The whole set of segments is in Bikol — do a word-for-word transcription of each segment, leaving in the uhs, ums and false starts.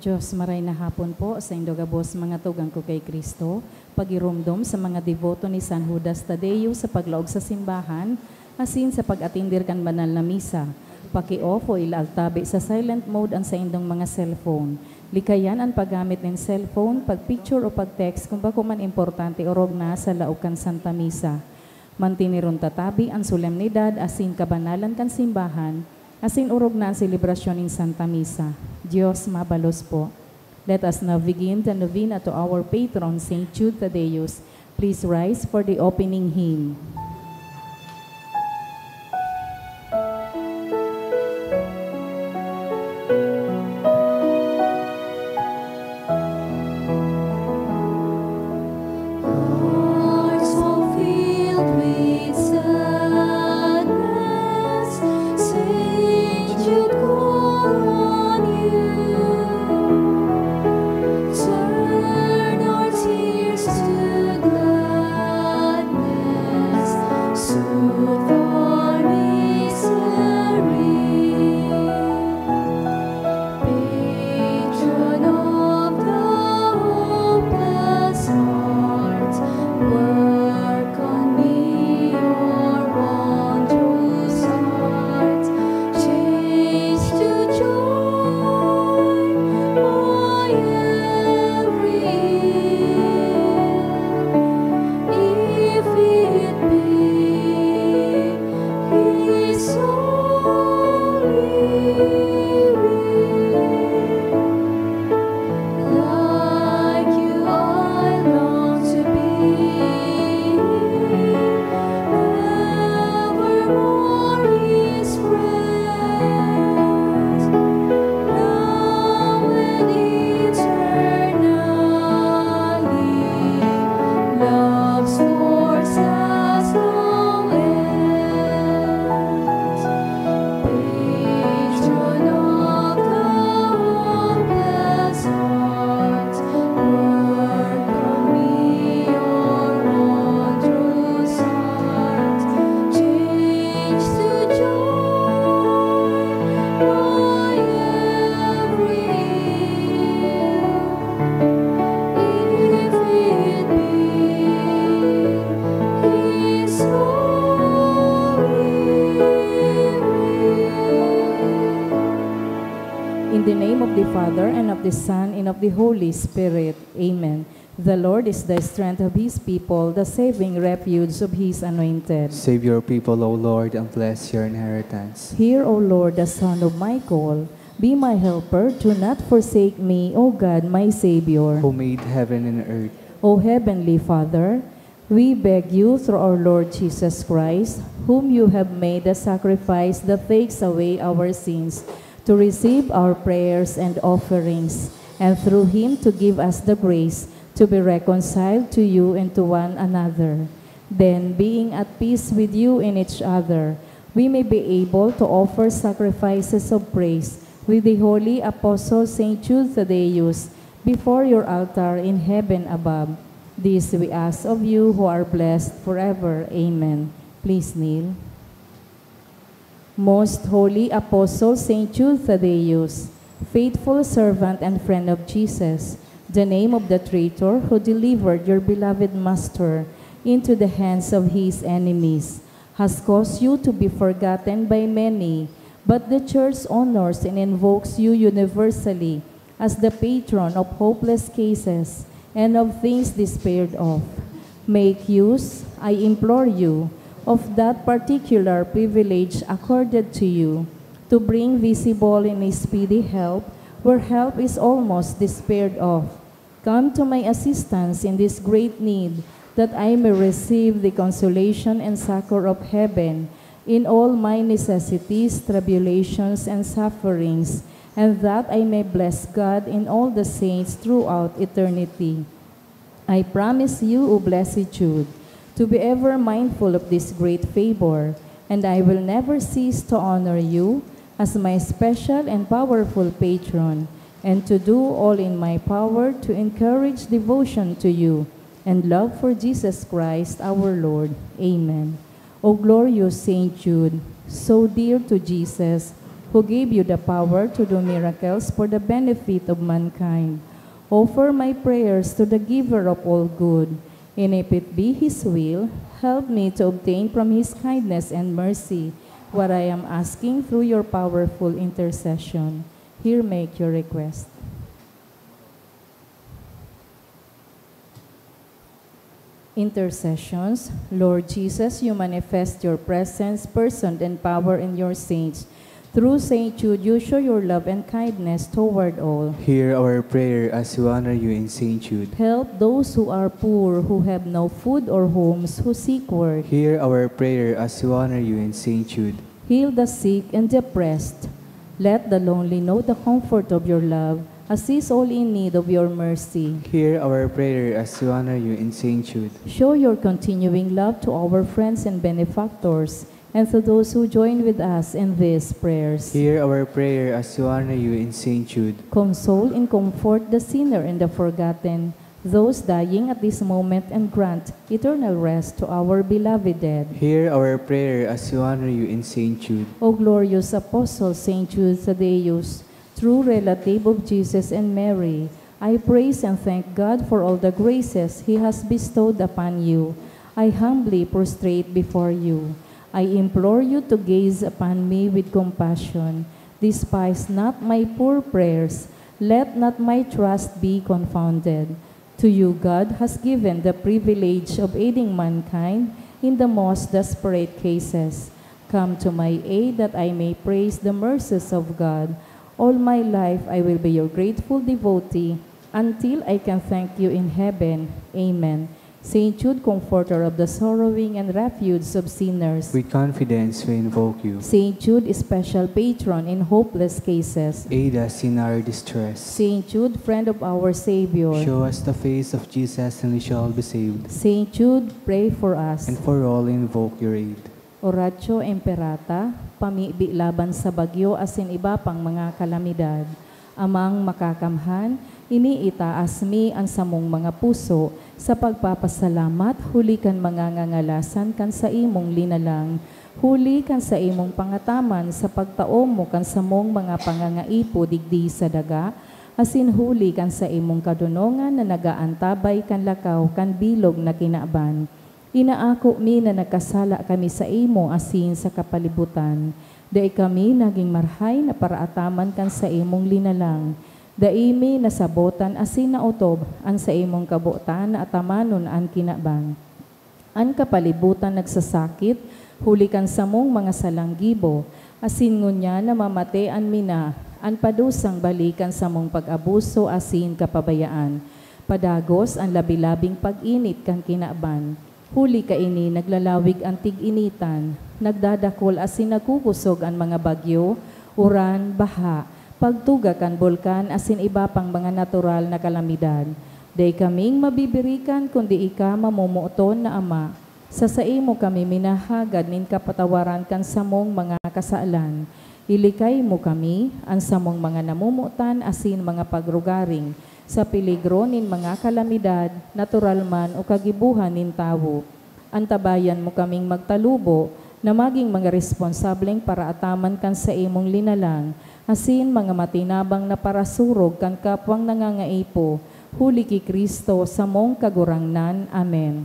Diyos, maray na hapon po saindo gabos, mga tugang ko kay Cristo. Pagiromdom sa mga deboto ni San Judas Tadeo sa paglaog sa simbahan, asin sa pag-atender kan banal na misa. Paki-off o ilaag tabi sa silent mode an saindong mga cellphone. Likayan an paggamit nin cellphone, pag-picture o pag-text kun bako man importante orog na sa laog kan Santa Misa. Manteneron ta tabi an solemnidad asin kabanalan kan simbahan, asin orog na an selebrasyon nin Santa Misa. Diyos mabalos po. Let us now begin the novena to our patron, Saint Jude Thaddeus. Please rise for the opening hymn. Hearts so filled with sadness, Saint Jude call on you. Turn our tears to gladness, soothe our misery. Patron of the hopeless heart, work on me, your wondrous art, change to joy my every ill, if it be His holy will. Like you, I long to be evermore His friend, now and eternally. Love's course has no end. Patron of the hopeless heart, work on me your wondrous art. Change to joy my every ill, if it be His holy will. In the name of the Father, and of the Son, and of the Holy Spirit. Amen. The Lord is the strength of His people, the saving refuge of His anointed. Save your people, O Lord, and bless your inheritance. Hear, O Lord, the sound of my call. Be my helper, do not forsake me, O God, my Savior. Who made heaven and earth. O Heavenly Father, we beg you through our Lord Jesus Christ, whom you have made a sacrifice that takes away our sins, to receive our prayers and offerings, and through him to give us the grace to be reconciled to you and to one another. Then, being at peace with you and each other, we may be able to offer sacrifices of praise with the holy apostle Saint Jude Thaddeus before your altar in heaven above. This we ask of you who are blessed forever. Amen. Please kneel. Most Holy Apostle Saint Jude Thaddeus, faithful servant and friend of Jesus, the name of the traitor who delivered your beloved Master into the hands of his enemies, has caused you to be forgotten by many, but the Church honors and invokes you universally as the patron of hopeless cases and of things despaired of. Make use, I implore you, of that particular privilege accorded to you to bring visible and speedy help where help is almost despaired of. Come to my assistance in this great need, that I may receive the consolation and succor of heaven in all my necessities, tribulations, and sufferings, and that I may bless God and all the saints throughout eternity. I promise you, O Blessed Jude, to be ever mindful of this great favor, and I will never cease to honor you as my special and powerful patron, and to do all in my power to encourage devotion to you, and love for Jesus Christ our Lord. Amen. O glorious Saint Jude, so dear to Jesus, who gave you the power to do miracles for the benefit of mankind, offer my prayers to the Giver of all good, and if it be His will, help me to obtain from His kindness and mercy what I am asking through your powerful intercession. Here make your request. Intercessions. Lord Jesus, you manifest your presence, person, and power in your saints. Through Saint Jude, you show your love and kindness toward all. Hear our prayer as we honor you in Saint Jude. Help those who are poor, who have no food or homes, who seek work. Hear our prayer as we honor you in Saint Jude. Heal the sick and the oppressed. Let the lonely know the comfort of your love. Assist all in need of your mercy. Hear our prayer as we honor you in Saint Jude. Show your continuing love to our friends and benefactors, and to those who join with us in these prayers. Hear our prayer as we honor you in Saint Jude. Console and comfort the sinner and the forgotten, those dying at this moment, and grant eternal rest to our beloved dead. Hear our prayer as we honor you in Saint Jude. O glorious Apostle Saint Jude Thaddeus, true relative of Jesus and Mary, I praise and thank God for all the graces He has bestowed upon you. I humbly prostrate before you. I implore you to gaze upon me with compassion. Despise not my poor prayers. Let not my trust be confounded. To you God has given the privilege of aiding mankind in the most desperate cases. Come to my aid that I may praise the mercies of God. All my life I will be your grateful devotee until I can thank you in heaven. Amen. Saint Jude, comforter of the sorrowing and refuge of sinners. With confidence we invoke you. Saint Jude, special patron in hopeless cases. Aid us in our distress. Saint Jude, friend of our Savior. Show us the face of Jesus and we shall be saved. Saint Jude, pray for us. And for all invoke your aid. Oratio Imperata, pamibi laban sa bagyo asin iba pang mga kalamidad. Amang Makakamhan, iniitaas mi an samong mga puso sa pagpapasalamat huli kan mga ngangalasan kan saimong linalang, huli kan saimong pangataman sa pagtao mo kan samong mga pangangaipo digdi sa daga, asin huli kan saimong kadonongan na nag-aantabay kan lakaw kan bilog na kinaban. Inaako mi na nagkasala kami saimo asin sa kapalibutan. Dai kami nagin marahay na paraataman kan saimong linalang. Dai mi nasabotan asin naotob an saimong kabotan na atamanon an kinaban. An kapalibutan nagsasakit huli kan samong mga salang gibo, asin ngunyan namamatean mi na an padusang bali kan samong pag-abuso asin kapabayaan. Padagos an labi-labing pag-init kan kinaban. Huli kaini naglalawig an tig-initan, nagdadakul asin nagkukusog an mga bagyo, uran, baha, pagtuga kan bulkan asin iba pang mga natural na kalamidad. Dai kaming mabibirikan kundi ika, mamomoton na Ama. Sa saimo kami minahagad nin kapatawaran kan samong mga kasalan. Ilikay mo kami, an samong mga namomotan asin mga pagrugaring, sa peligro nin mga kalamidad, natural man o kagibohan nin tawo. Antabayan mo kaming magtalubo na magin mga responsableng paraataman kan saimong linalang, asin mga matinabang na parasurog kan kapwang nangangaipo, huli ki Cristo, samong Kagurangnan. Amen.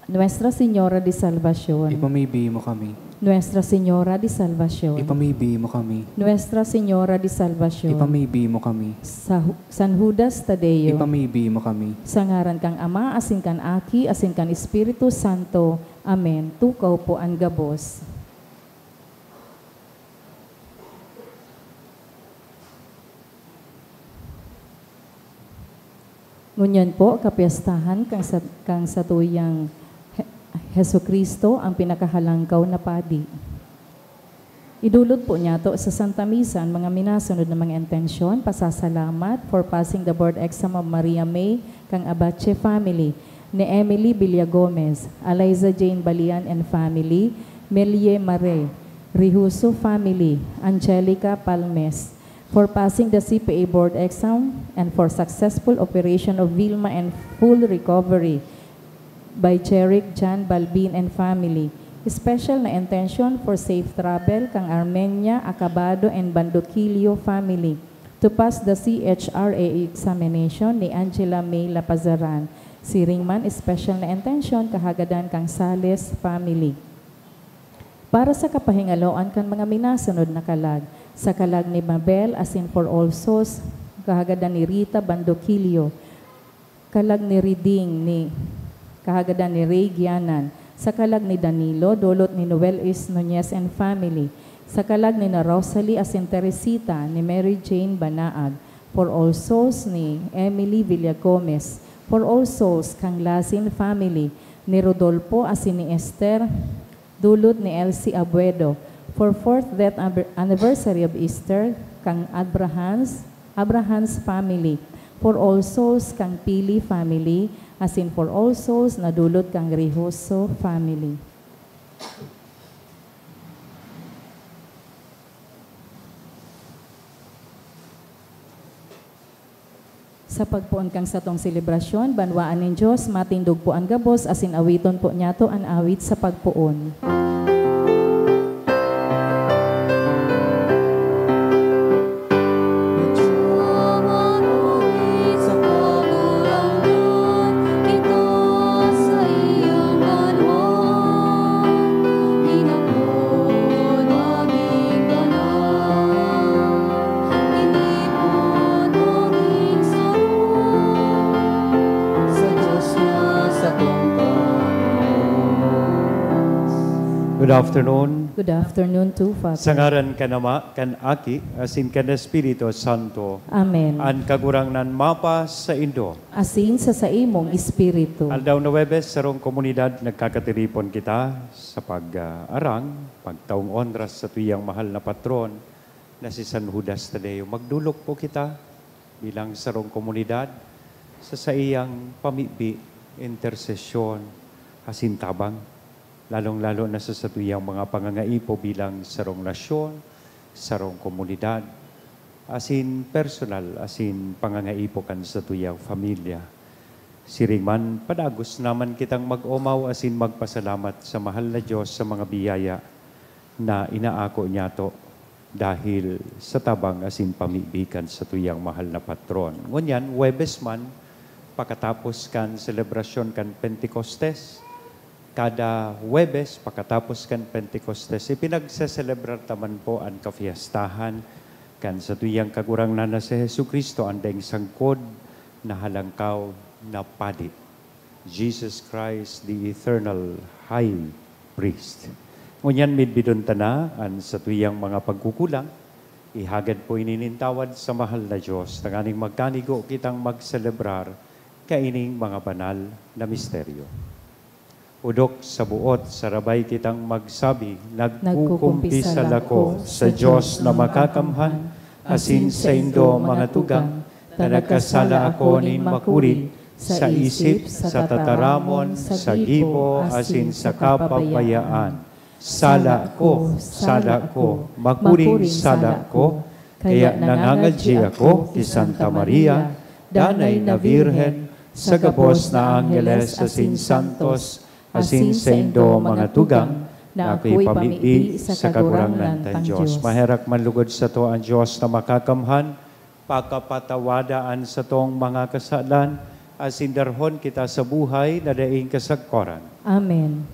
Nuestra Señora de Salvacion. Ipamibi mo kami. Nuestra Señora de Salvacion. Ipamibi mo kami. Nuestra Señora de Salvacion. Ipamibi mo kami. Sa Hu-, San Judas Tadeo. Ipamibi mo kami. Sa ngaran kan Ama, asin kan Aki, asin kan Espiritu Santo. Amen. Tukaw po an gabos. Ngunyan po, kapyestahan kan sa-, kan satuyang He-, Jesu-Cristo, ang pinakahalangkaw na padi. Idulot po niyato sa Santa Misa an mga minasunod na mga intensyon: pasasalamat for passing the board exam of Maria May kan Abache family, ni Emily Villagomez, Eliza Jane Balian and family, Melie Mare, Rihuso family, Angelica Palmes, for passing the C P A board exam and for successful operation of Vilma and full recovery by Jeric John Balbin and family. Special na intention for safe travel kan Armenia Acabado and Bandokilio family to pass the C H R A examination ni Angela May Lapazaran. Siring man, special na intention kahagadan kan Sales family. Para sa kapahingaloan kan mga minasunod na kalag, sa kalag ni Mabel asin for all souls, kahagadan ni Rita Bandokilio, kalag ni Riding ni kahagadan ni Ray Gianan, sa kalag ni Danilo, dulot ni Noel Is Nunez and family, sa kalag ni na Rosalie asin Teresita ni Mary Jane Banaag, for all souls ni Emily Villagomez, for all souls kan Lasin family, ni Rodolfo asin ni Esther, dulot ni Elsie Abuedo, for fourth death anver-, anniversary of Easter kan Abrahams, Abrahams family, for all souls kan Pili family, asin for all souls na dulot kan Grijoso family. Sa pagpoon kan satong selebrasyon, banwaan nin Dios, matindog po an gabos, asin awiton po niyato an awit sa pagpoon. Good afternoon. Good afternoon too, Father. Sa ngaran kan Ama, kan Aki, asin kan Espiritu Santo. Amen. An Kagurangnan mapasaindo. Asin sa saimong espiritu. Aldaw na Huwebes, sarong komunidad, nagkakatiripon kita sa pag-arang, pagtaong onra sa satuyang mahal na patron na si San Judas Tadeo. Magdolok po kita bilang sarong komunidad sa saiyang pamibi, intersesyon, asin tabang, lalong-lalo na sa satuyang mga pangangaipo bilang sarong nasyon, sarong komunidad, asin personal, asin pangangaipo kan satuyang pamilya. Siring man, padagos naman kitang mag-omaw asin magpasalamat sa mahal na Dios sa mga biyaya na inaako niyato dahil sa tabang asin pamibi kan satuyang mahal na patron. Ngunyan, Huwebes man, pakatapos kan selebrasyon kan Pentecostes, kada Huwebes, pakatapos kan Pentecostes, ipinagseselebrar ta man po an kafiestahan kan satuyang Kagurangnan na si Jesu-Cristo, an daing sangkod na Halangkaw na Padi, Jesus Christ, the eternal High Priest. Ngunyan, midbidon ta na an satuyang mga pagkukulang. Ihagad po ini nin tawad sa mahal na Dios, tanganing magkanigo kitang magselebrar kaining mga banal na misteryo. Odok sa buot, sarabay kitang magsabi, "Nagkukumpisal ako sa Dios na makakamhan, asin saindo, mga tugang, ta nagkasala ako nin makuri, sa isip, sa tataramon, sa gibo, asin sa kapabayaan. Sala ko, sala ko, makuring sala ko." Kaya nangangadyi ako ki Santa Maria, danay na Birhen, sa gabos na angheles asin santos, asin saindo, mga tugang, na ako'y pamibi sa Kagurangnan tang Dios. Maherak man lugod sato an Dios na makakamhan, pakapatawada an satong mga kasalan, asin darhon kita sa buhay na daing kasagkoran. Amen.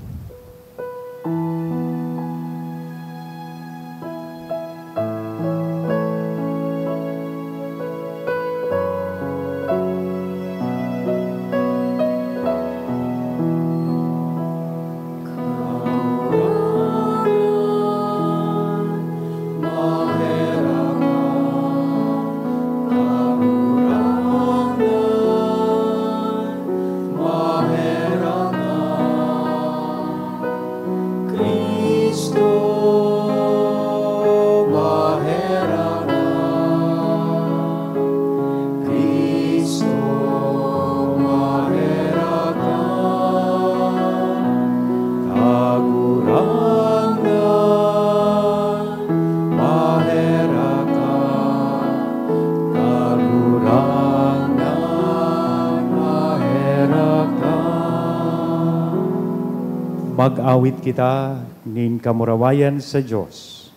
Mag-awit kita nin kamurawayan sa Dios.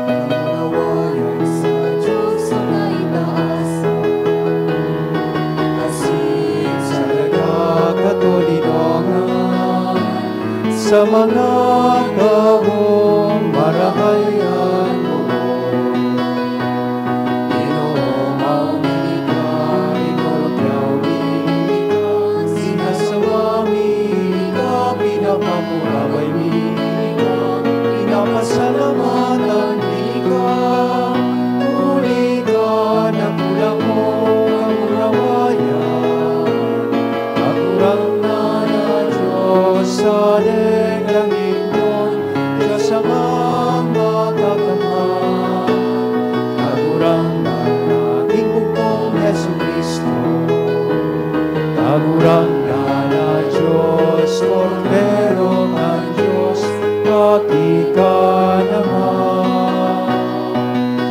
Kamurawayan sa Dios sa kaitaasan, asin sa nagkakatoninongan, sa mga tawong marahay an buhay. Ginoo, maomini ka, inorotyaw mi ka, sinasamba mi ka, pinapakuraway mi ka, pinapasalamatan mi ka. Huli ka, dakula mo, kamurawayan, Kagurangnan na Dios sa lenglang Dios amang matakamhan, Kagurangnan na Ginugong Jesu-Cristo, Kagurangnan na Dios, Kordero kan Dios, aki ka naman.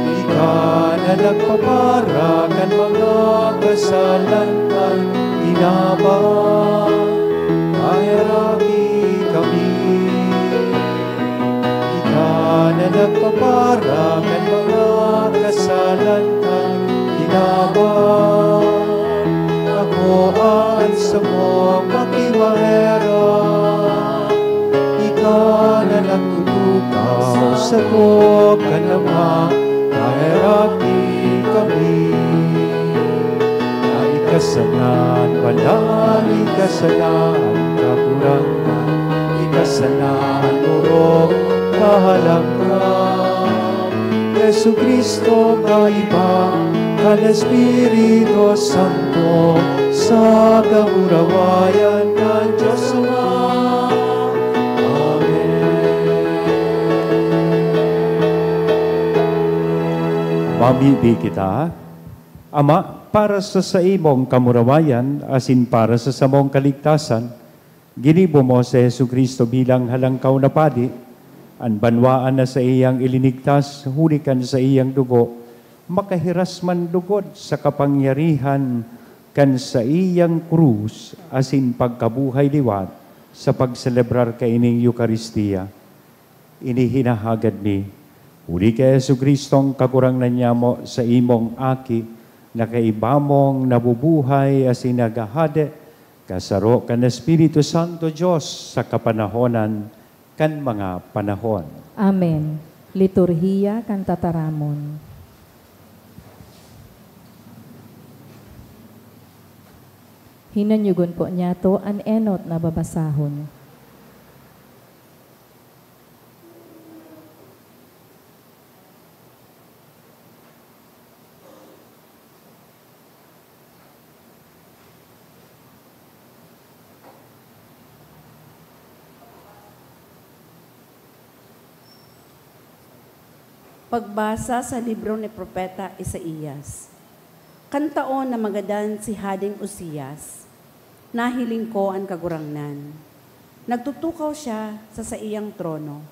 Ika na nagpapara kan mga kasalan kan tinaba, maheraki kami. Ika na nagpapara kan mga kasalan kan tinaba, ako an samong pakimaherak. Ika na nagtutukaw sa sako kan Ama, maheraki kami. Na ika sana an banal, ika sana an kagurangnan, ika sana an orog, kahalangkaw. Jesu-Cristo, kaiba kan Espiritu Santo, sa kamurawayan kan Dios Ama. Amen. Mamibi kita. Ama, para sa saimong kamurawayan asin para sa samong kaligtasan, ginibo mo si Jesu-Cristo bilang Halangkaw na Padi. An banwaan na saiyang ilinigtas huli kan saiyang dugo, makahiras man lugod sa kapangyarihan kan saiyang krus asin pagkabuhay liwat sa pagselebrar kaining Eukaristia. Ini hinahagad mi, huli ki Jesu-Cristong Kagurangnan nyamo, saimong Aki, na kaiba mong nabubuhay asin naghahade, kasaro kan Espiritu Santo, Dios, sa kapanahonan kan mga panahon. Amen. Liturhiya kan Tataramon. Hinanyugon po niyato an enot na babasahon. Pagbasa sa libro ni Propeta Isaias. Kan taon na magadan si Hadeng Uzias, nahiling ko an Kagurangnan. Nagtutukaw siya sa saiyang trono,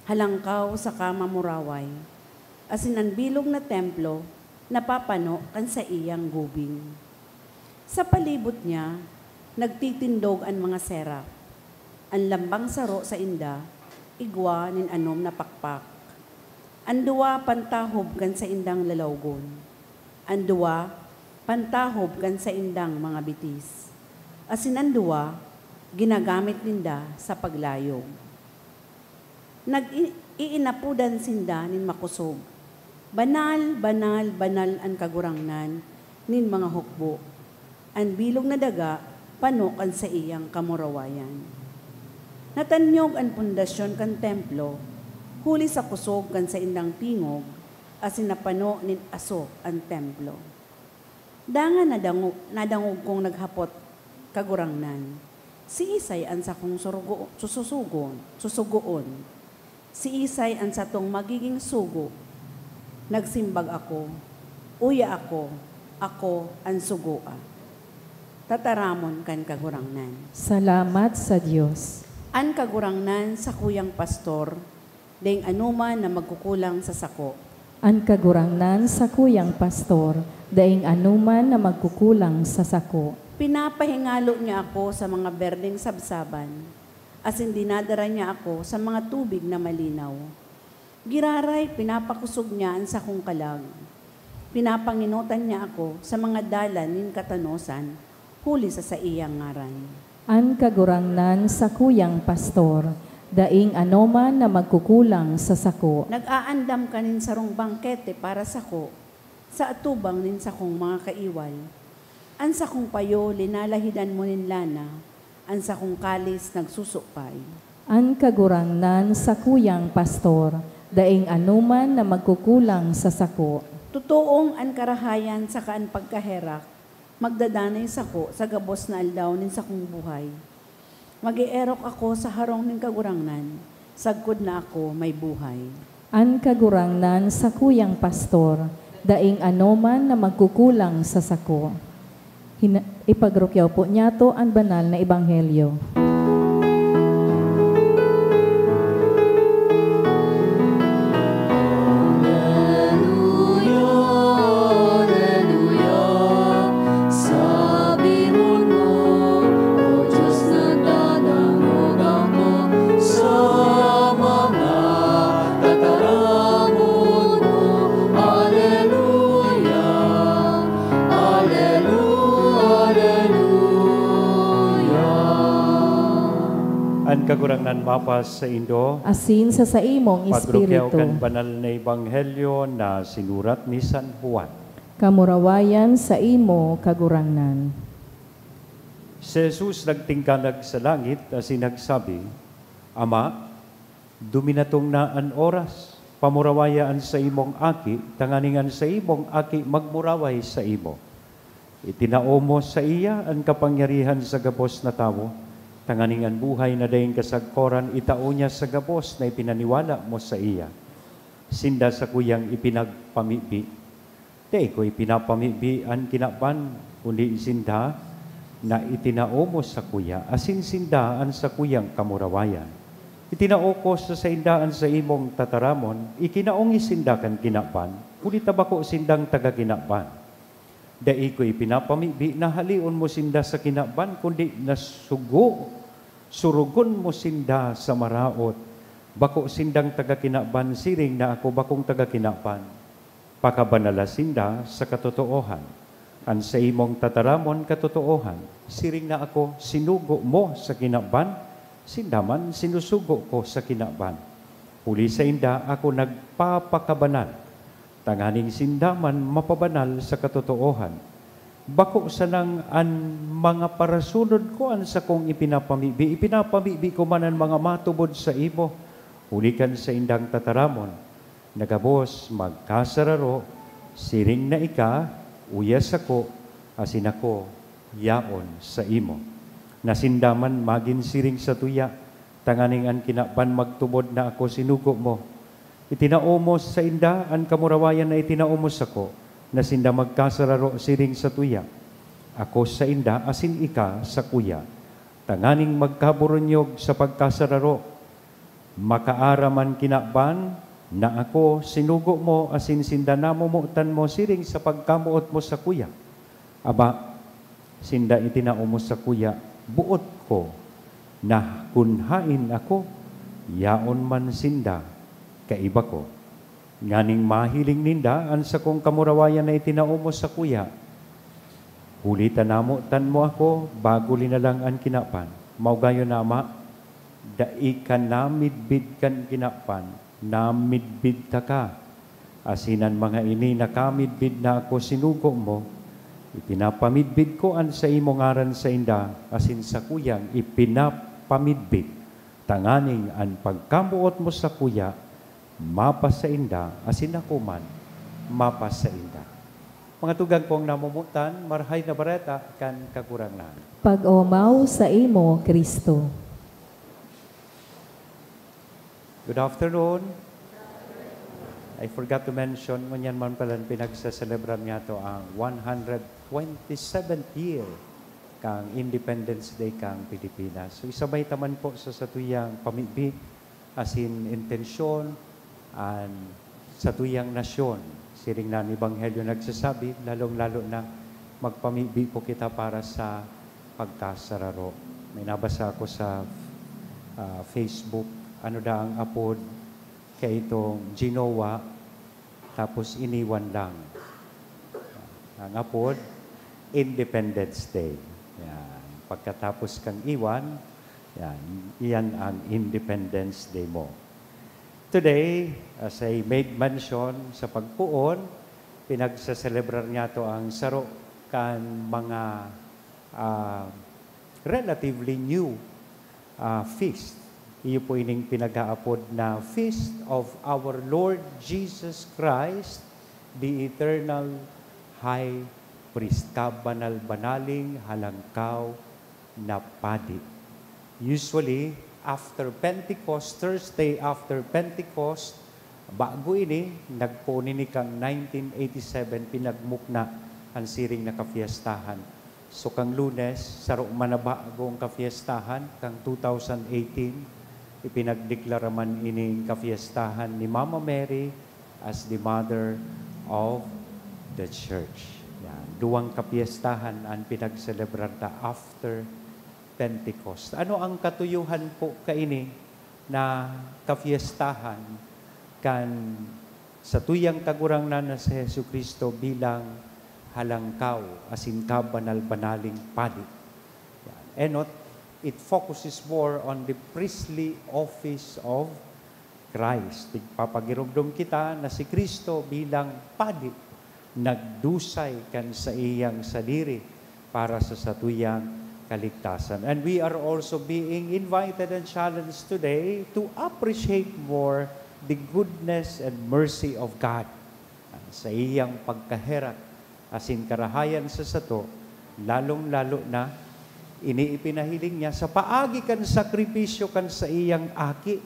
halangkaw saka mamuraway, asin an bilog na templo napapano kan saiyang gubing. Sa palibot niya, nagtitindog an mga serap. An lambang saro sainda, igwa nin anom na pakpak. An duwa pantahob kan saindang lalawgon. An duwa pantahob kan saindang mga bitis. Asin an duwa, ginagamit ninda sa paglayog. Nag-i-, iinapodan sinda nin makosog, "Banal, banal, banal an Kagurangnan nin mga hukbo. An bilog na daga pano kan saiyang kamurawayan." Natanyog an pundasyon kan templo huli sa kosog kan saindang tingog, asin napano nin aso an templo. Dangan nadango-, nadangog kong naghapot, "Kagurangnan, siisay an sakong surugo-, sususugon, susugoon? Siisay an satong magiging sugo?" Nagsimbag ako, "Uya ako, ako an sugoa." Tataramon kan Kagurangnan. Salamat sa Dios. An Kagurangnan sakuyang pastor, daing anoman na magkukulang sa sako. An Kagurangnan sakuyang pastor, daing anoman na magkukulang sa sako. Pinapahingalo niya ako sa mga berdeng sabsaban, asin dinadara niya ako sa mga tubig na malinaw. Giraray pinapakosog niya an sakong kalag. Pinapangenotan niya ako sa mga dalan nin katanosan, huli sa saiyang ngaran. An Kagurangnan sakuyang pastor, daing anoman na magkukulang sa sako. Nag-aandam ka nin sarong bangkete para sako, sa atubang nin sakong mga kaiwal. An sakong payo linalahidan mo nin lana, an sakong kalis nagsusupay. An Kagurangnan sakuyang pastor, daing anoman na magkukulang sa sako. Totoong an karahayan saka an pagkaherak magdadanay sako sa gabos na aldaw nin sakong buhay. Mag-eerok ako sa harong nin Kagurangnan, sagkod na ako may buhay. An Kagurangnan sakuyang pastor, daing anoman na magkukulang sa sako. Hina-, ipagrukyaw po niyato an banal na ebanghelyo. Aleluya, aleluya. Sabi mo na, O Diyos, nagdadangog ako sa mga tataramon mo. Aleluya, aleluya, aleluya. An Kagurangnan mapas saindo. Asin sa saimong Pagrukyaw espiritu. Kan banal na ebanghelyo na sinurat ni San Juan. Kamurawayan saimo, Kagurangnan. Si Jesus nagtingkalag sa langit asin nagsabi, "Ama, duminatong na an oras. Pamurawaya an saimong Aki, tanganing an saimong Aki magmuraway saimo. Itinao mo saiya an kapangyarihan sa gabos na tawo, tanganing an buhay na daing kasagkoran itao niya sa gabos na ipinaniwala mo saiya. Sinda sakuyang ipinagpamibi. Dai ko ipinapamibi an kinaban, kundi sinda na itinao mo sakuya, asin sinda an sakuyang kamurawayan. Itinao ko sa sainda an saimong tataramon, ikinaongis sinda kan kinaban, huli ta bako sindang taga kinaban. Dai ko ipinapamibi na haleon mo sinda sa kinaban, kundi na sugo, surugon mo sinda sa maraot. Bako sindang taga kinaban, siring na ako bakong taga kinaban. Pakabanala sinda sa katotoohan. An saimong tataramon katotoohan, siring na ako sinugo mo sa kinaban, sinda man sinusugo ko sa kinaban. Huli sainda ako nagpapakabanal, tanganing sinda man mapabanal sa katotoohan. Bako sanang an mga parasunod ko an sakong ipinapamibi, ipinapamibi ko man an mga matubod saimo, huli kan saindang tataramon, na gabos magkasararo, siring na ika, uya sako, asin ako, yaon saimo. Na sinda man magin siring satuya, tanganing an kinaban magtubod na ako sinugo mo. Itinao mo sainda an kamurawayan na itinao mo sako, na sinda magkasararo siring satuya, ako sainda asin ika sakuya, tanganing magkaburunyog sa pagkasararo. Makaaram an kinaban na ako sinugo mo, asin sinda namomotan mo siring sa pagkamoot mo sakuya. Aba, sinda itinao mo sakuya, boot ko na kun haen ako, yaon man sinda kaiba ko, nganing mahiling ninda an sakong kamurawayan na itinao mo sakuya. Huli ta namotan mo ako bago linalang an kinaban. Maugayon na, Ama, dai ka namidbid kan kinaban, namidbid taka. Asin an mga ini nakamidbid na ako sinugo mo, ipinapamidbid ko an saimo ngaran sainda, asin sakuyang ipinapamidbid, tanganing an pagkamoot mo sakuya mapasainda, asin ako man mapasainda. Mga tugang kong namomotan, Marahay na Bareta kan Kagurangnan. Pag-omaw saimo, Cristo. Good afternoon. I forgot to mention, ngunyan man pala pinagsaselebran niyato ang one hundred twenty-seventh year kan Independence Day kan Pilipinas. So, isabay ta man po sa satuyang pamibi asin intensyon an satuyang nasyon. Siring na an Ebanghelyo nagsasabi, lalong-lalo na Magpamibi po kita para sa pagkasararo. May nabasa ako sa, ah, Facebook, ano daa ang apod kaitong ginawa, tapos iniwan lang. Ang apod, Independence Day. Yan. Pagkatapos kang iwan, yan, iyan ang Independence Day mo. Today, as I made mention sa pagpoon, pinagseselebrar niyato ang saro kan mga, ah, relatively new, ah, feast. Iyo po ining pinag-aapod na Feast of Our Lord Jesus Christ, the Eternal High Priest, kabanal-banaling halangkaw na padi. Usually, after Pentecost, Thursday after Pentecost, bago ini, nagpoon ini kan nineteen eighty-seven, pinagmukna an siring na kapiestahan. So, kang Lunes, saro man na bagong kapiestahan, kang two thousand eighteen, ipinagdeklara man ining kapiestahan ni Mama Mary as the Mother of the Church. Yan. Duwang kapiestahan an pinagselebrar ta after Pentecost. Ano ang katuyohan po kaini na kapiestahan kan satuyang Kagurangnan na si Jesu-Cristo bilang halangkaw asin kabanal-banaling padi? Yan. Enot, it focuses more on the priestly office of Christ. Tigpapagiromdom kita na si Cristo bilang padi nagdusay kan saiyang sadiri para sa satuyang kaligtasan. And we are also being invited and challenged today to appreciate more the goodness and mercy of God. Sa iyang pagkaherak asin karahayan sa sato, lalong-lalo na ini ipinahiling niya sa paagi kan sakripisyo kan saiyang Aki,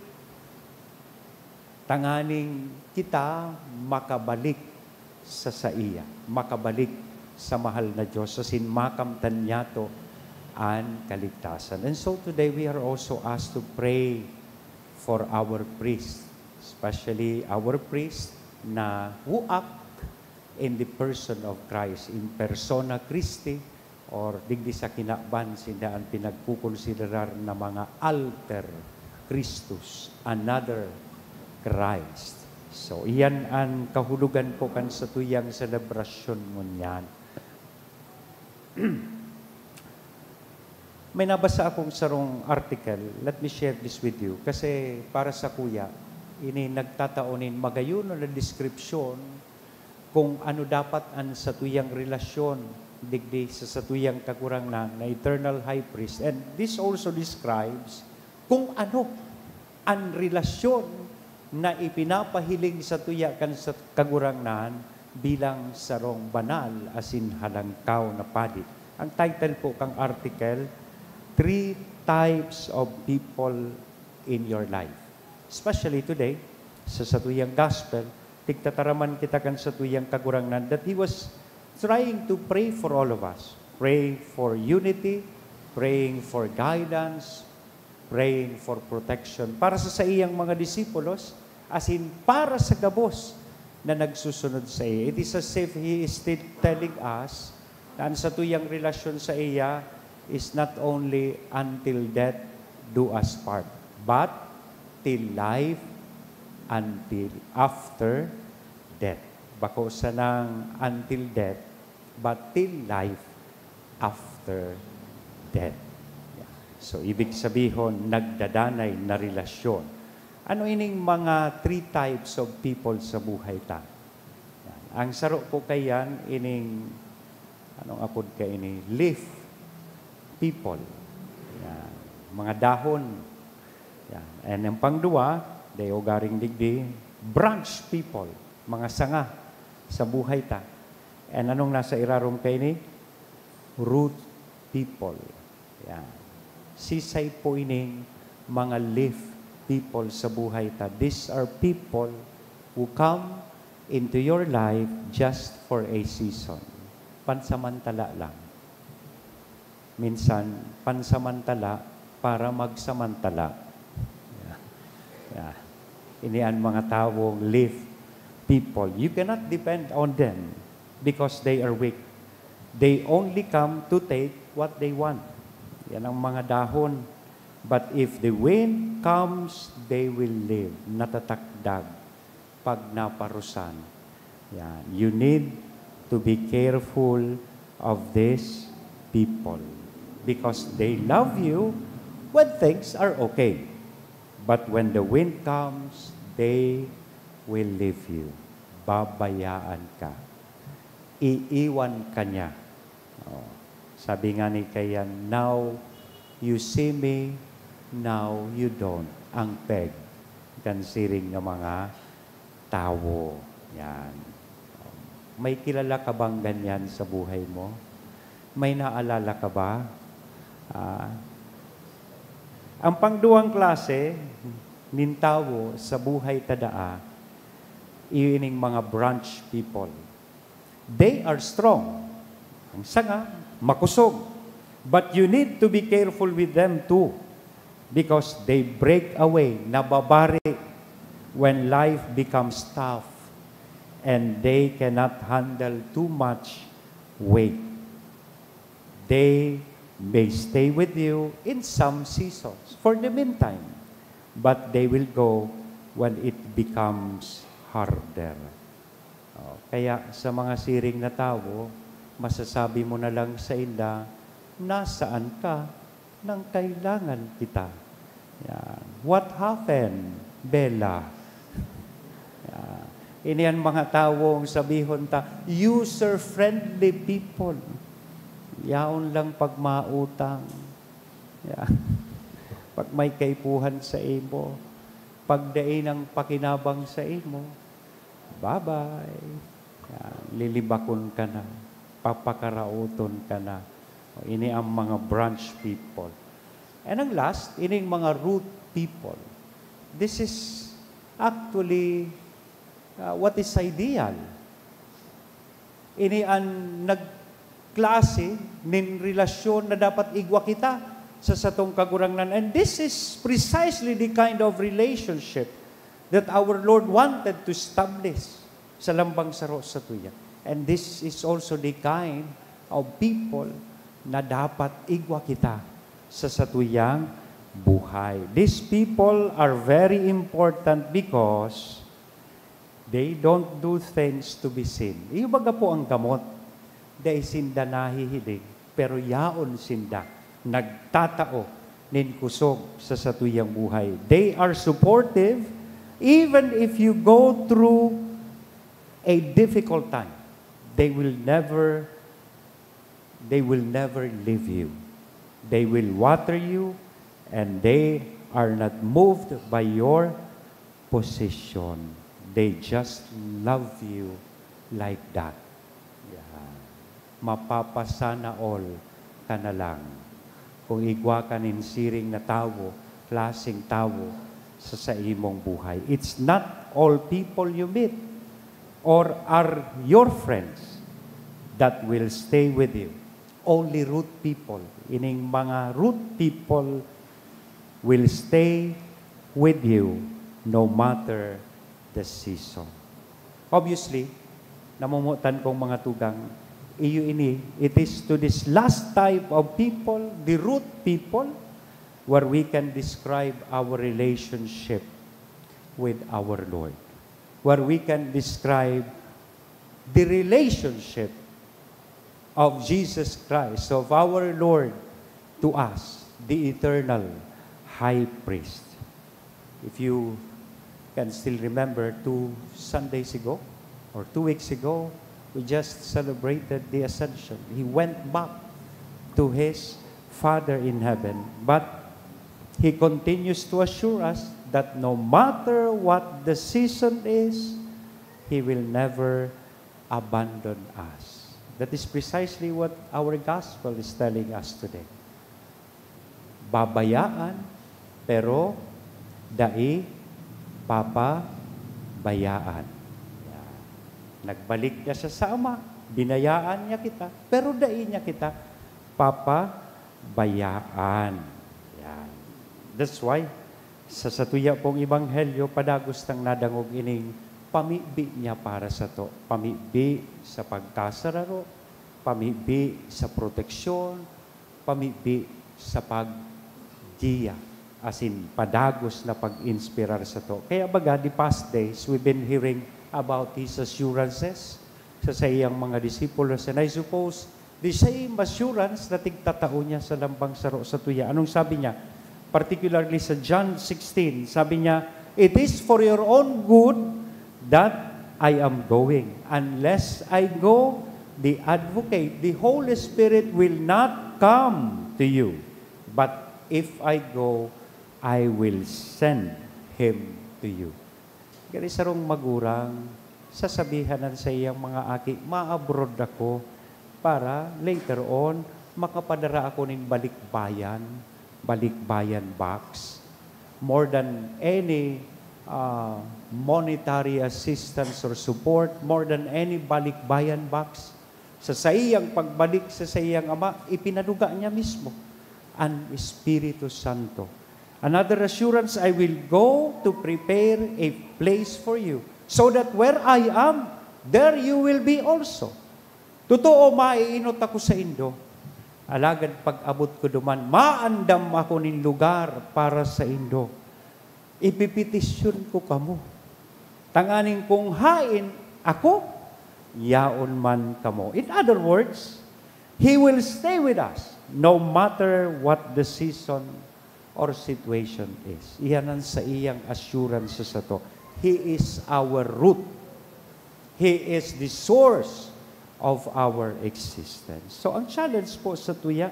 tanganing kita makabalik sa saiya, makabalik sa mahal na Diyos, asin makamtan niyato an kaligtasan. And so today, we are also asked to pray for our priest, especially our priest na who act in the person of Christ, in persona Christi, or digdi sa kinaban, sinda an pinagkukonsiderar na mga alter Christus, another Christ. So, iyan an kahulogan po kan satuyang selebrasyon ngunyan. May nabasa akong sarong article. Let me share this with you. Kasi para sakuya, ini nagtatao nin magayon na deskripsyon kung ano dapat an satuyang relasyon digdi sa satuyang Kagurangnan na Eternal High Priest. And this also describes kung ano an relasyon na ipinapahiling satuya kan sa Kagurangnan bilang sarong banal asin halangkaw na padi. Ang title po kang article, Three Types of People in Your Life. Especially today, sa satuyang gospel, tigtataraman kita kan satuyang Kagurangnan that He was trying to pray for all of us. Praying for unity, praying for guidance, praying for protection para sa saiyang mga disipulos, asin para sa gabos na nagsusunod sa iya. It is as if he is still telling us na an satuyang relasyon sa iya is not only until death do us part, but till life, until after death. Bako sanang until death, but till life after death. Yeah. So, ibig sabihon, nagdadanay na relasyon. Ano ining mga three types of people sa buhay ta? Yan. Ang saro po kayan, ining, anong apod ka ini? Leaf people. Yan. Mga dahon. Yan. And ang pangduwa, dayo garing digdi, branch people. Mga sanga sa buhay ta. And anong nasa irarom kaini? Root people. Yan. Sisay po ining mga leaf people sa buhay ta. These are people who come into your life just for a season. Pansamantala lang. Minsan, pansamantala para magsamantala. Yeah. Yeah. Ini an mga tawong leaf people. You cannot depend on them because they are weak. They only come to take what they want. Yan ang mga dahon. But if the wind comes, they will live. Natatakdag pag naparusan. Yan. You need to be careful of these people because they love you when things are okay. But when the wind comes, they will leave you. Babayaan ka. Iiwan ka niya. Oh. Sabi nga ni Kayan, "Now you see me, now you don't." Ang peg kan siring nga mga tawo. Yan. May kilala ka bang ganyan sa buhay mo? May naalala ka ba? Ah, ang pangduwang klase nin tawo sa buhay ta daa, iyo ining mga branch people. They are strong. Ang sanga, makosog. But you need to be careful with them too, because they break away, nababari when life becomes tough and they cannot handle too much weight. They may stay with you in some seasons, for the meantime, but they will go when it becomes harder. Oh, kaya sa mga siring na tawo, masasabi mo na lang sa inda, "Nasaan ka nang kailangan kita?" Yan. "What happened, Bella?" Yan. Ini an mga tawong sabihon ta, user-friendly people. Yaon lang pag mautang. Yan. Pag may kaipuhan sa imo, pag dai nang pakinabang sa imo, bye-bye. Yan. Lilibakon ka na. Papakaraoton ka na. O, ini ang mga branch people. And ang last, ining mga root people. This is actually, uh, what is ideal. Ini an nagklase nin relasyon na dapat igwa kita sa satong Kagurangnan. And this is precisely the kind of relationship that our Lord wanted to establish sa lambang saro satuya. And this is also the kind of people na dapat igwa kita sa satuyang buhay. These people are very important because they don't do things to be seen. Iyo baga po ang gamot. Dai sinda nahihiling, pero yaon sinda nagtatao nin kusog sa satuyang buhay. They are supportive even if you go through a difficult time. They will never, they will never leave you. They will water you, and they are not moved by your position. They just love you like that. Yeah. Mapapasana all ka na lang kung igwa ka nin siring na tawo, klaseng tawo sa saimong buhay. It's not all people you meet or are your friends that will stay with you. Only root people. Ining mga root people will stay with you no matter the season. Obviously, namomotan kong mga tugang, iyo ini, it is to this last type of people, the root people, where we can describe our relationship with our Lord, where we can describe the relationship of Jesus Christ, of our Lord, to us, the eternal high priest. If you can still remember, two Sundays ago or two weeks ago, we just celebrated the Ascension. He went back to his Father in heaven, but he continues to assure us that no matter what the season is, he will never abandon us. That is precisely what our gospel is telling us today. Babayaan, pero dai papabayaan. Yan. Nagbalik niya siya sa Ama, binayaan niya kita, pero dai niya kita papabayaan. Yan. That's why, sa satuya pong ebanghelyo, padagos tang nadangog ining pamibi niya para sato. Pamibi sa pagkasararo, pamibi sa proteksyon, pamibi sa paggiya, asin padagos na pag-inspirar sato. Kaya baga, the past days, we've been hearing about his assurances sa saiyang mga disipulos. And I suppose, the same assurance na tigtatao niya sa lambang saro sa tuya. Anong sabi niya? Particularly sa John sixteen, sabi niya, "It is for your own good that I am going. Unless I go, the Advocate, the Holy Spirit will not come to you. But if I go, I will send him to you." Gani sarong magurang, sasabihan an saiyang mga aki, "Ma-abroad ako para later on, makapadara ako nin balikbayan, balikbayan box, more than any, ah, monetary assistance or support, more than any balikbayan box." Sa saiyang pagbalik sa saiyang Ama, ipinanuga niya mismo an Espiritu Santo. Another assurance, "I will go to prepare a place for you, so that where I am, there you will be also." Totoo, maiinot ako saindo. Alagad pag-abot ko duman, maandam ako nin lugar para saindo. Ipipetisyon ko kamo, tanganing kung haen ako, yaon man kamo. In other words, He will stay with us no matter what the season or situation is. Iyan an saiyang assurance sato. He is our root. He is the source of our existence. So, ang challenge po sa tuya,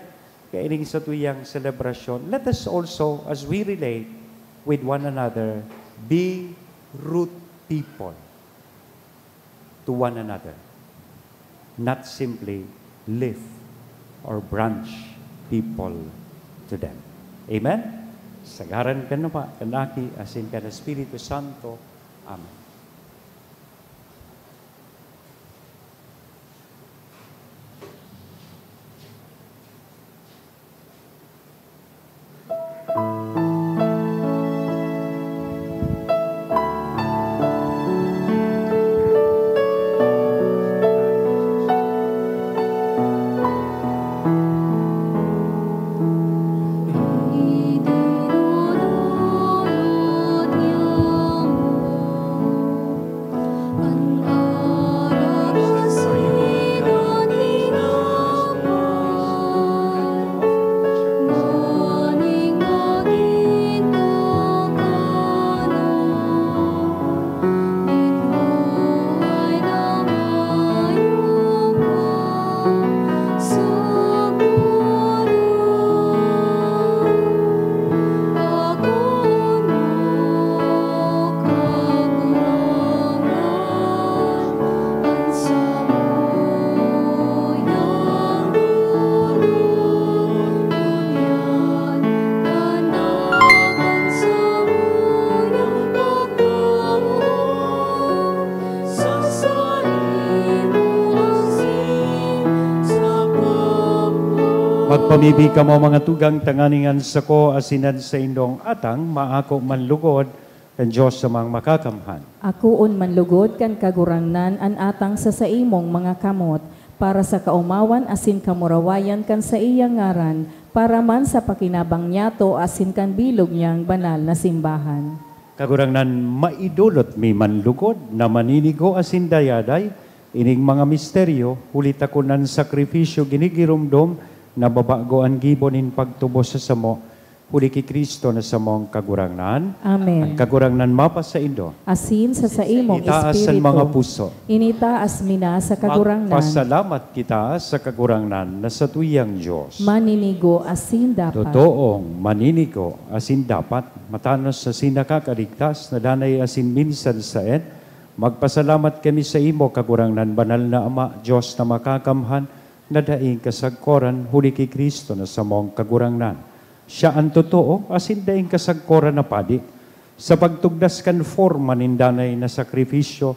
kaining sa tuyang selebrasyon, let us also, as we relate with one another, be root people to one another, not simply leaf or branch people to them. Amen? Sa ngaran kan Ama, kan Aki, asin kan Espiritu Santo. Amen. Magpamibi kamo, mga tugang, tanganing an sako asin an saindong atang maako man lugod kan Dios Amang Makakamhan. Akoon man lugod kan Kagurangnan an atang sa saimong mga kamot, para sa kaomawan asin kamurawayan kan saiyang ngaran, para man sa pakinabang niyato asin kan bilog niyang banal na simbahan. Kagurangnan, maidolot mi man lugod na maninigo asin dayaday ining mga misteryo, huli ta kun an sakrifisyo ginigiromdom na babago an gibo nin pagtubos sa samo, huli ki Cristo na samong Kagurangnan. Amen. An Kagurangnan mapasaindo. Asin sa saimong Itaas an espiritu. Mga puso. Initaas mi na sa Kagurangnan. Magpasalamat kita sa Kagurangnan na satuyang Dios. Maninigo asin dapat. Totoong maninigo asin dapat, matanos asin nakakaligtas, na danay asin minsan saen, magpasalamat kami saimo, Kagurangnan, banal na Ama, Dios na makakamhan, na daing kasagkoran, huli ki Cristo na samong Kagurangnan. Siya an totoo asin daing kasagkoran na padi. Sa pagtugdas kan forma nin danay na sakrifisyo,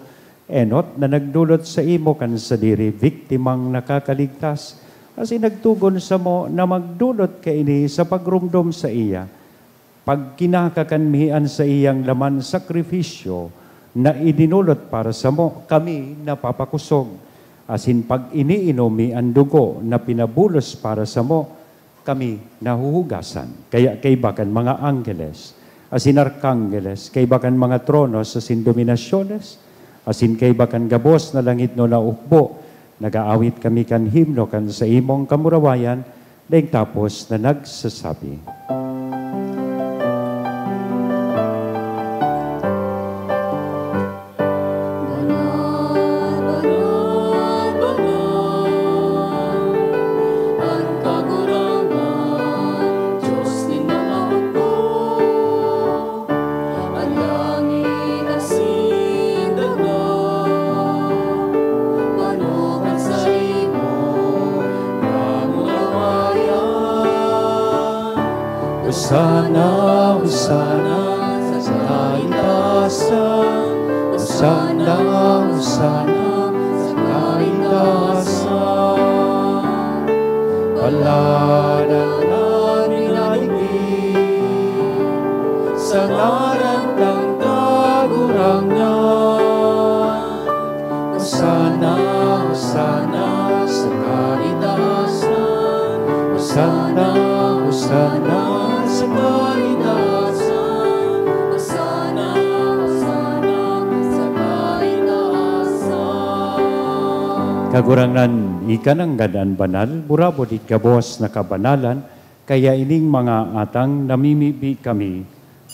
enot na nagdolot saimo kan sadiri, biktimang nakakaligtas, asin nagtugon samo na magdolot kaini sa pagromdom saiya. Pagkinaka kan mi an saiyang laman sakrifisyo na idinolot para samo, kami napapakosog. Asin pag iniinom mi an dugo na pinabulos para samo, kami nahuhugasan. Kaya kaiba kan mga anggeles asin arkanggeles, kaiba kan mga tronos asin dominasyones, asin kaiba kan gabos na langitnon na ukbo, nag-aawit kami kan himno kan saimong kamurawayan, daing tapos na nagsasabi, Banal, banal, banal, an Kagurangnan, Dios nin mga hukbo. An langit asin daga, manokan saimo, kamurawayan. Hosana, Hosana sa kaitaasan. Hosana, Hosana sa kaitaasan. Palad an minadigdi sa ngaran kan Kagurangnan. Hosana, Hosana sa kaitaasan. Hosana, Hosana sa kaitaasan. Hosana, Hosana sa kaitaasan. Kagurangnan, ika nanggad an banal, burabod nin gabos na kabanalan, kaya ining mga atang namimibi kami,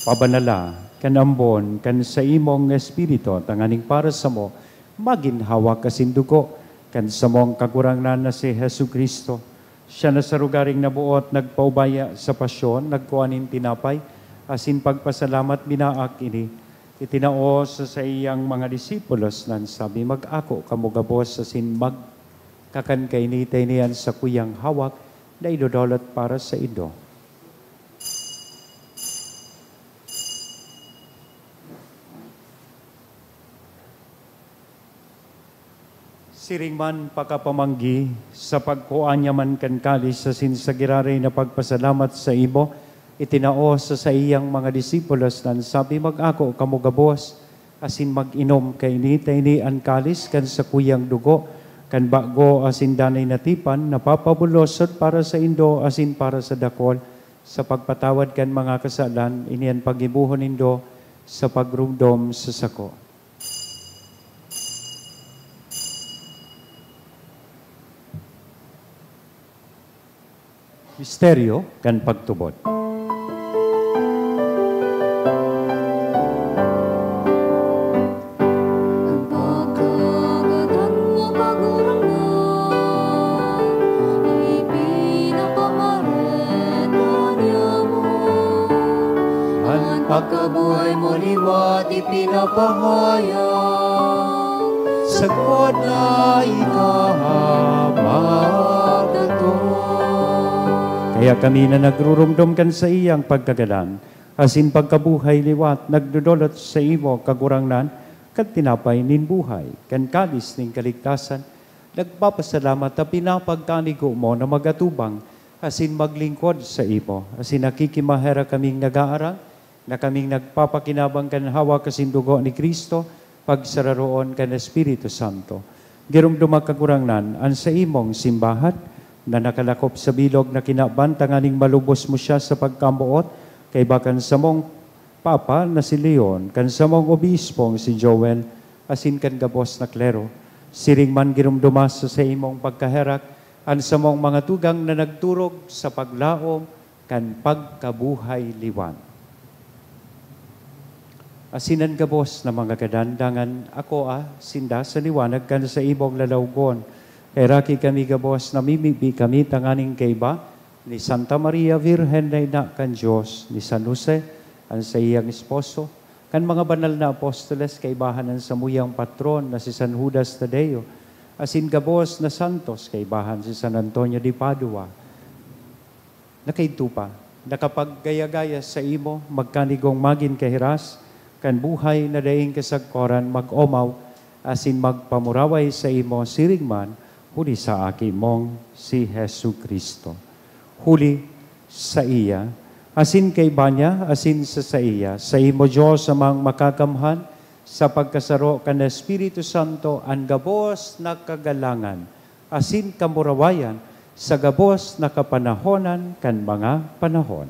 pabanala kan ambon kan saimong Espiritu, tanganing para samo magin hawak asin dugo kan samong Kagurangnan na si Jesu-Cristo. Siya na sa rogaring naboot nagpaubaya sa pasyon, nagkua nin tinapay, asin pagpasalamat, binaak ini, itinao sa saiyang mga disipulos, na sabi, "Mag-ako kamo gabos asin magkakan kaini, ta ini an sakuyang hawak na idodolot para saindo." Siring man pakapamanggi, sa pagkua niya man kan kalis asin sa giraray na pagpasalamat saimo, itinao sa saiyang mga disipulos, na sabi, "Mag-ako kamo gabos asin mag-inom kaini, ta ini an kalis kan sakuyang dugo kan bago asin danay na tipan, na papabulosot para saindo asin para sa dakol sa pagpatawad kan mga kasalan. Ini an paggibohon nindo sa pagromdom sa sako." Misteryo kan pagtubod. An pagkagadan mo, Kagurangnan, ipinapaareta niamo. An pagkabuhay mo liwat ipinapahayag, sagkod na ika magdatong. Kaya kami na nagruromdom kan saiyang pagkagadan asin pagkabuhay liwat, nagdodolot saimo, Kagurangnan, kan tinapay nin buhay, kan kalis nin kaligtasan, nagpapasalamat ta pinapagkanigo mo na mag-atubang asin maglingkod saimo, asin nakikimaherak kaming nag-aarang na kaming nagpapakinabang kan hawak asin dugo ni Cristo, pagsararoon kan Espiritu Santo. Giromdoma, Kagurangnan, an saimong simbahan na nakalakop sa bilog na kinaban, tanganing malubos mo siya sa pagkamoot kaiba kan samong Papa na si Leon, kan samong Obispong si Joel, asin kan gabos na klero. Siring man giromdoma sa saimong pagkaherak an samong mga tugang na nagturog sa paglaom kan pagkabuhay liwat. Asin an gabos na mga gadan, dangan akoa sinda sa liwanag kan saimong lalawgon. Kaheraki kami gabos, namimibi kami tanganing kaiba ni Santa Maria Virgen na ina kan Dios, ni San Jose, an saiyang esposo, kan mga banal na apostoles, kaibahan an samuyang patron na si San Judas Tadeo, asin gabos na santos, kaibahan si San Antonio de Padua, na kaidto pa nakapaggaya-gaya saimo, magkanigong magin kahiras kan buhay na daing kasagkoran, mag-omaw asin magpamuraway saimo siring man huli sa Aki mong si Jesu-Cristo. Huli saiya, asin kaiba niya, asin sa saiya, saimo, Dios Amang Makakamhan, sa pagkasaro kan Espiritu Santo, an gabos na kagalangan asin kamurawayan sa gabos na kapanahonan kan mga panahon.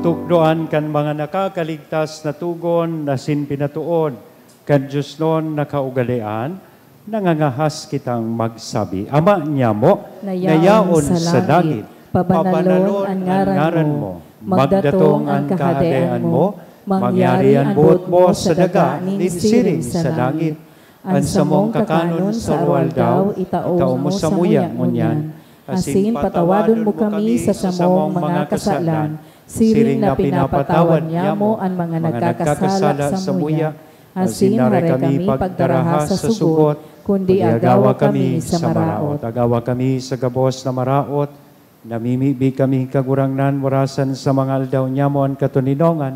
Natukdoan kan mga nakakaligtas na tugon asin pinatoon kan diosnon na kaugalean, nangangahas kitang magsabi, Ama nyamo, na yaon sa langit, pabanalon an ngaran mo, magdatong an kahadean mo, mangyari an boot mo sa daga nin siring sa langit. An samong kakanon sa aroaldaw, itao mo samuya ngunyan. Asin patawadon mo kami sa samong mga kasalan, siring na pinapatawad nyamo an mga nagkakasala samuya. Asin hare kami pagdaraha sa sugot, kundi agawa kami sa maraot. Agawa kami sa gabos na maraot, namimibi kami, Kagurangnan, warasan sa mga aldaw nyamo an katoninongan,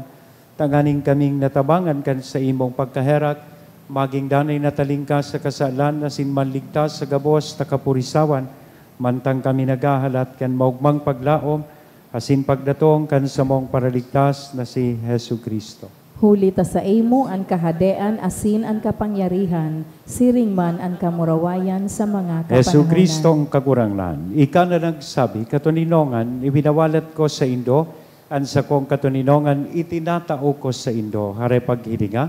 tanganing kaming natabangan kan saimong pagkaherak, maging danay na talingkas sa kasalan asin manligtas sa gabos na kapurisawan, mantang kami naghahalat kan maogmang paglaom asin pagdatong kan samong Paraligtas na si Jesu-Cristo. Huli ta saimo an kahadean asin an kapangyarihan, siring man an kamurawayan sa mga kapanahonan. Jesu-Cristo ang Kagurangnan, ika na nagsabi, Katoninongan, ibinawalat ko saindo, an sakong katoninongan itinatao ko saindo. Hare paghilinga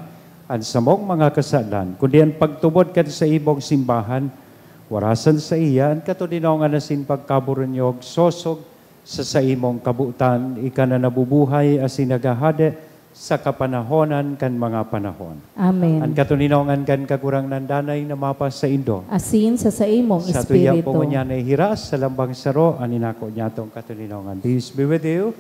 an samong mga kasalan, kundi an pagtubod kan saimong simbahan, warasan saiya an katoninongan asin pagkaburunyog sosog sa saimong kabotan, ika na nabubuhay asin naghahade sa kapanahonan kan mga panahon. Amen. An katoninongan kan Kagurangnan danay na mapasaindo. Asin sa saimong espiritu. Sa tuyang pungonyan ay hiras sa lambang saro an inako nyatong katoninongan. Peace be with you.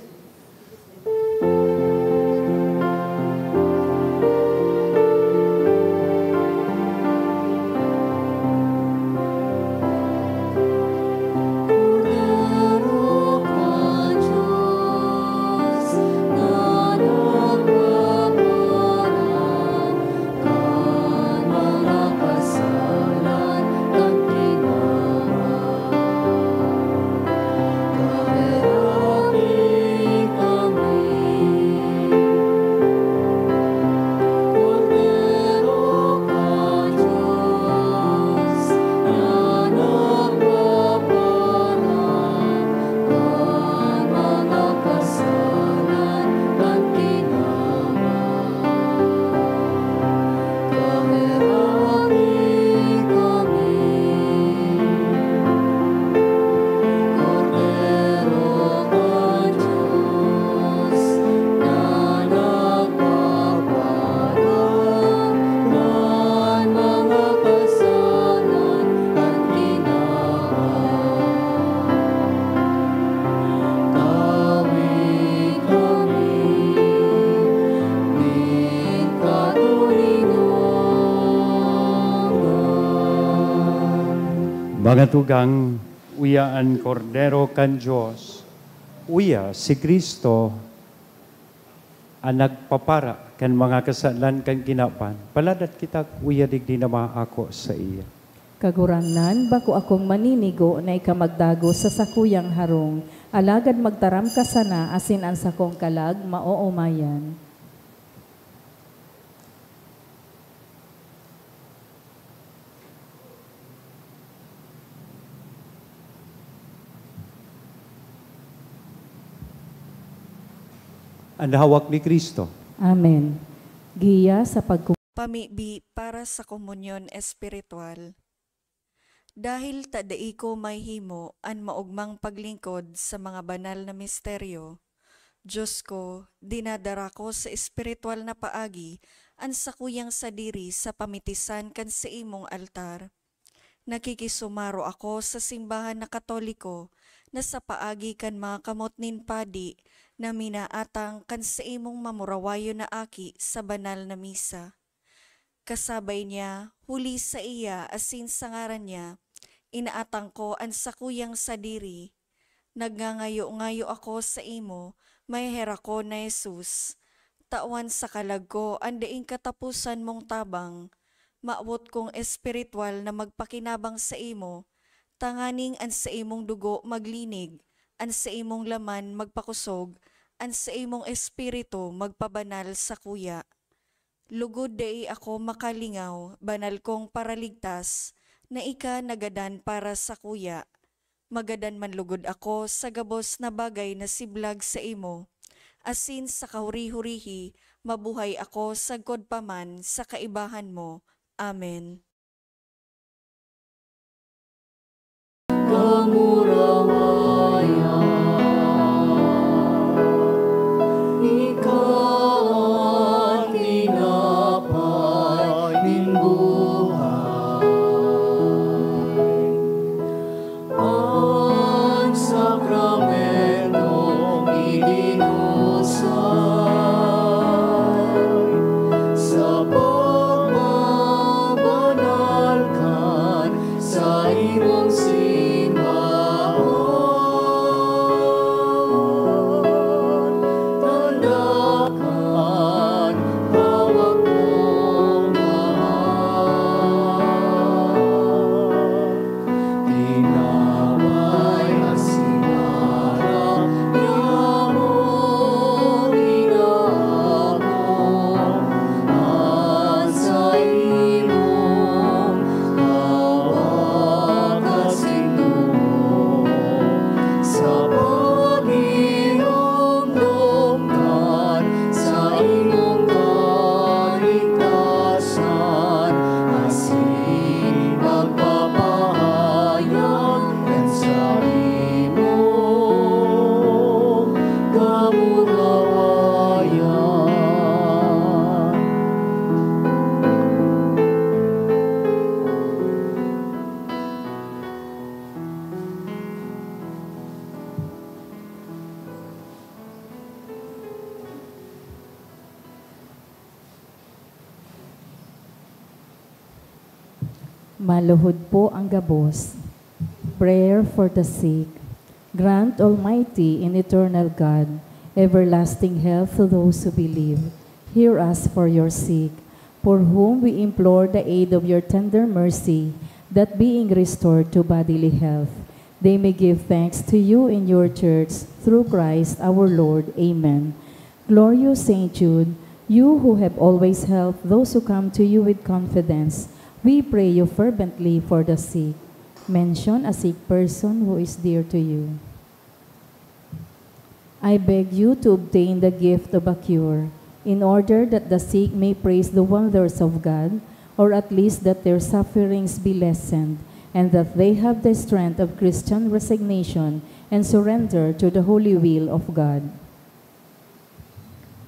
Mga tugang, uya an Kordero kan Dios, uya si Cristo an nagpapara kan mga kasalan kan kinaban. Paladat kita, uya digdi na maako saiya. Kagurangnan, bako akong maninigo na ika magdagos sa sakuyang harong, alagad magtaram ka sana asin an sakong kalag maoomayan. An hawak ni Cristo. Amen. Giya sa pagku- Pamibi para sa komunyon espiritual. Dahil ta dai ko mahimo an maogmang paglingkod sa mga banal na misteryo, Dios ko, dinadara ko sa espiritual na paagi an sakuyang sadiri sa pamitisan kan saimong altar. Nakikisumaro ako sa simbahan na Katoliko na sa paagi kan mga kamot nin padi na minaatang kan saimong mamurawayon na aki sa banal na misa. Kasabay niya, huli saiya asin sa ngaran niya, inaatang ko an sakuyang sadiri. Nagngangayo-ngayo ako saimo, maheherak ko na Jesus. Tawan sa kalag ko an daing kataposan mong tabang. Mawot kong espiritwal na magpakinabang saimo, tanganing an saimong dugo maglinig, an saimong laman magpakosog, an saimong espiritu magpabanal sakuya. Lugod dai ako makalingaw, banal kong Paraligtas, na ika nagadan para sakuya. Magadan man lugod ako sa gabos na bagay na siblag saimo, asin sa kahuri-hurihi mabuhay ako sagkod pa man sa kaibahan mo. Amen. Kamurawayan, ika an tinapay nin buhay. An sakramentong idinusay sa pagpabanal kan saimong simbahan. Tanda kan hawak mong mahal. Tinapay asin ngaran niya mo inaako, an saimong hawak asin dugo, sa paghinumdom kan saimong kaligtasan, asin pagpapahayag kan saimong kamurawayan. Maluhod po ang gabos. Prayer for the sick. Grant, Almighty and eternal God, everlasting health to those who believe. Hear us for your sick, for whom we implore the aid of your tender mercy, that being restored to bodily health, they may give thanks to you in your church, through Christ our Lord. Amen. Glorious Saint Jude, you who have always helped those who come to you with confidence, we pray you fervently for the sick. Mention a sick person who is dear to you. I beg you to obtain the gift of a cure, in order that the sick may praise the wonders of God, or at least that their sufferings be lessened, and that they have the strength of Christian resignation and surrender to the holy will of God.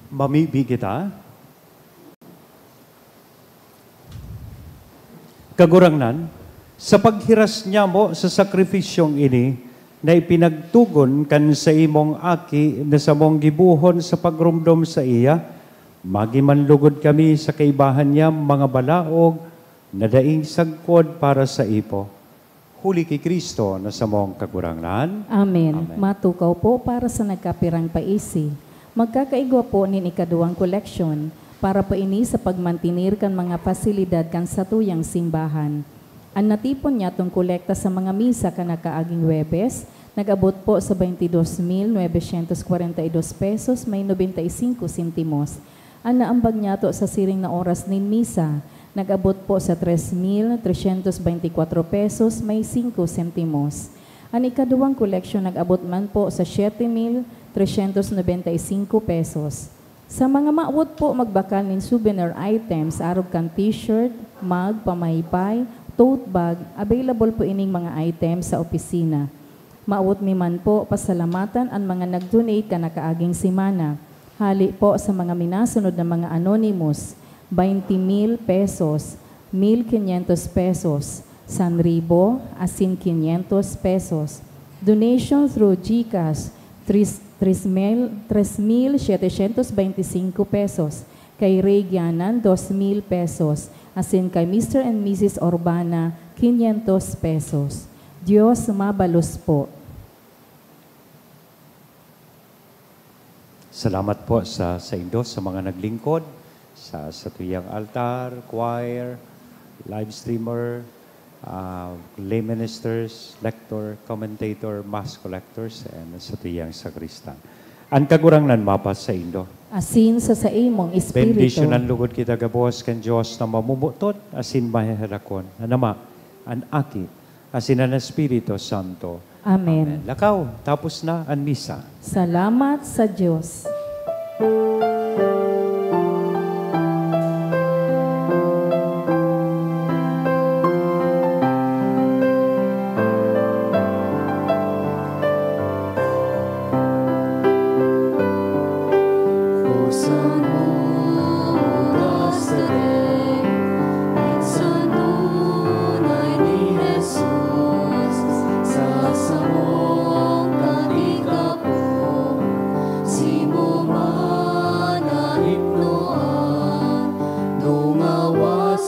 Mamibi kita. Kagurangnan, sa paghiras nyamo sa sakripisyong ini na ipinagtugon kan saimong Aki na samong gibohon sa pagromdom saiya, magin man lugod kami sa kaibahan niyang mga balaog na daing sagkod para saipo. Huli ki Cristo na samong Kagurangnan. Amen. Amen. Matukaw po para sa nagkapirang paisi. Magkakaigwa po nin ikaduwang koleksyon para po ini sa pagmantenir kan mga pasilidad kan satuyang simbahan. An natipon nyatong kolekta sa mga misa kan nakaaging Huwebes, nag-abot po sa twenty-dos mil novecientos kwarenta y dos pesos may nobenta y singko sentimos. An naambag nyato sa siring na oras nin misa, nag-abot po sa tres mil tresyentos beintikwatro pesos may singko sentimos. An ikaduwang koleksyon nag-abot man po sa siyete mil tresyentos nobenta y singko pesos. Sa mga mawot po magbakal nin souvenir items, arog kan t-shirt, mug, pamaypay, tote bag, available po ining mga items sa opisina. Mawot mi man po pasalamatan an mga nag-donate kan nakaaging semana. Hale po sa mga minasunod na mga anonymous, twenty mil pesos, mil quinientos pesos, san ribo, asin quinientos pesos. Donation through GCash, tres, tres mil, tres mil setecientos veinticinco pesos. Kay Ray Gianan, dos mil pesos. Asin kay Mister and Missus Urbana, quinientos pesos. Diyos mabalos po. Salamat po sa saindo, sa mga naglingkod, sa satuyang altar, choir, live streamer, ah, lay ministers, lector, commentator, mass collectors, and satuyang sakristan. An Kagurangnan mapasaindo. Asin sa saimong espiritu. Bendisyonan lugod kita gabos kan Dios na mamumutot asin maheherakon, an Ama, an Aki, asin an Espiritu Santo. Amen. Lakaw, tapos na an misa. Salamat sa Diyos.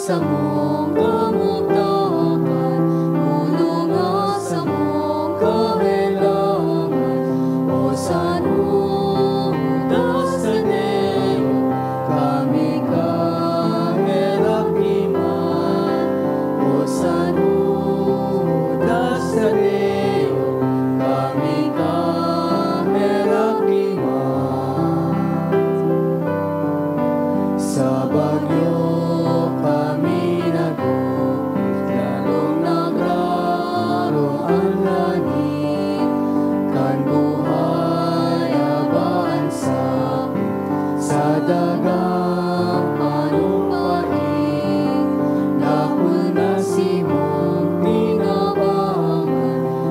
Samong kamugtakan, bulong na samong kahelangan. O sanudas sa Dios, kami kaheraki man. O sanudas sa Dios, kami kaheraki man. Sa bagyo kami nagupit, lalong nagraro an langit. Kan buhay aba an sakit, sa dagang panumpaig, dakul na simong tinabangan,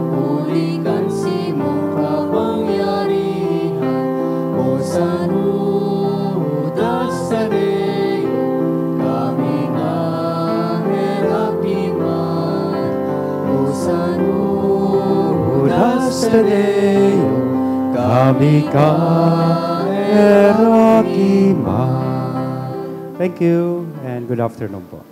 huli kan simong kapangyarihan. O sanudas sa Dios, kami kaheraki man. O sanudas sa Dios, kami kaheraki man. Thank you and good afternoon po.